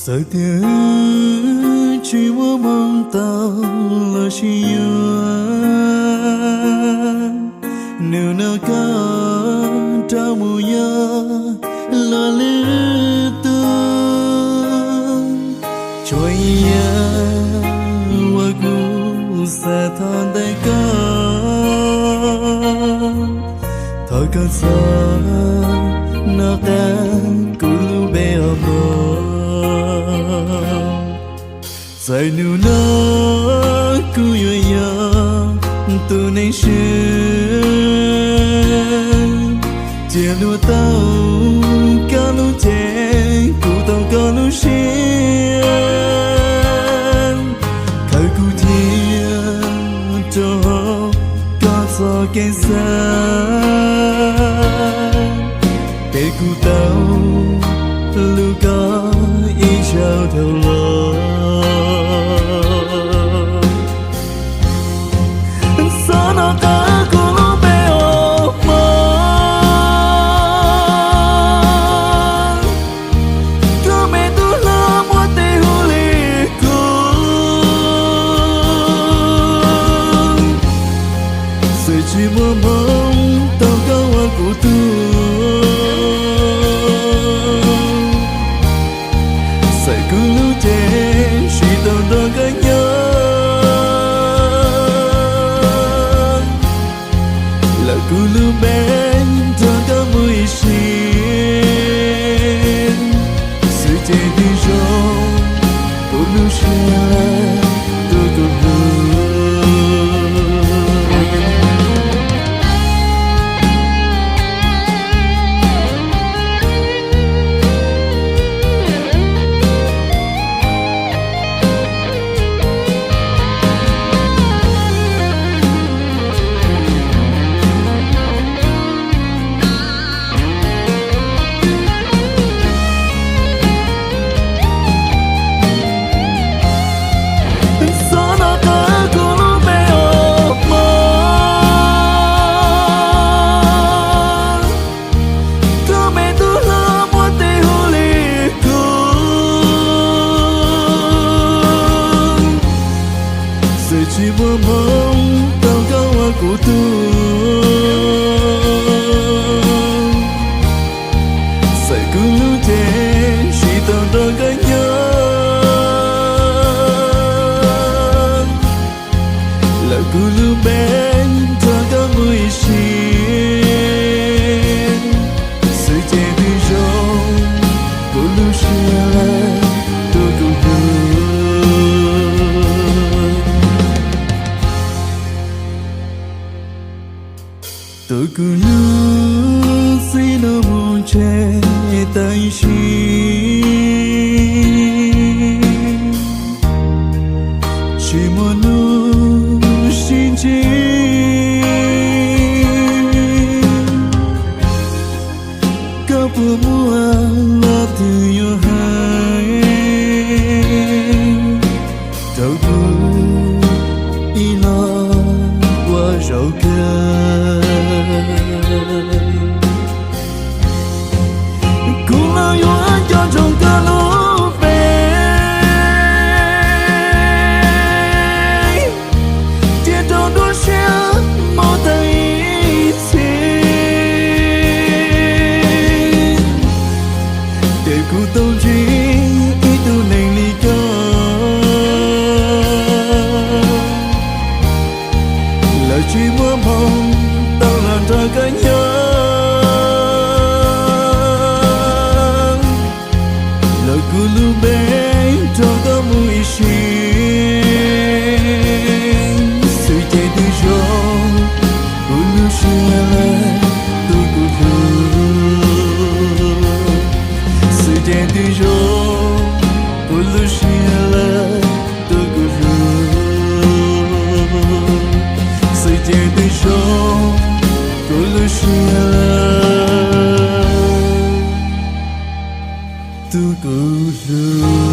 Tawm tias wb tsis muaj hmoo tau los sis yuav, nug no koj rov mus yog luag lwm tus. Tsuas yog uas kuv xav thov ntawm koj, thov koj txhob nco qab kuv lub npe os mog. Txawm hnub no kuv yuav yog tus neeg swb, cia luag tau koj lub cev, kuv tau koj lub siab. Khaws kuv cia rau hauv koj txoj kev xav, ces kuv tau hlub koj ib zaug dhau los. Txhob nco qab kuv lub npe os mog, koj me tub hlob muaj tes hu li kuv. Txawm tsis muaj hmoo tau koj ua kuv tug, txawm kuv lub cev tsis tau nrog koj nyob, lawm kuv lub npe nrog koj mus ib sim. Xwm ces twb zoo, kuv lub siab lawm tuaj kuv hlub. Txhob nco qab kuv lub npe os mog, koj me tub hlob muaj tes hu li kuv. Txawm tsis muaj hmoo tau koj ua kuv tug, txawm kuv lub cev tsis tau nrog koj nyob, lawm kuv lub npe nrog koj mus ib sim. Xwm ces twb zoo, kuv lub siab lawm tuaj kuv hlub. Tuaj kuv hlub, txij no mus tseg tam sim, tsis muaj hnub sib ntsib. Koj puas muaj leej twg yuav hais rau kuv ib los ua zaum kawg? Kuv los yuav nco ntsoov koj lub npe, cia rau nruab siab mus tag ib txhis. Ces kuv tau ntsib ib tug neeg li koj, lawv tsis muaj hmoo tau los nrog koj nyob, lawm kuv lub npe nrog koj mus ib sim. Xwm ces twb zoo, kuv lub siab lawm tuaj kuv hlub. Xwm ces twb zoo, kuv lub siab lawm tuaj kuv hlub. Xwm ces twb zoo, kuv lub siab lawm tuaj kuv hlub.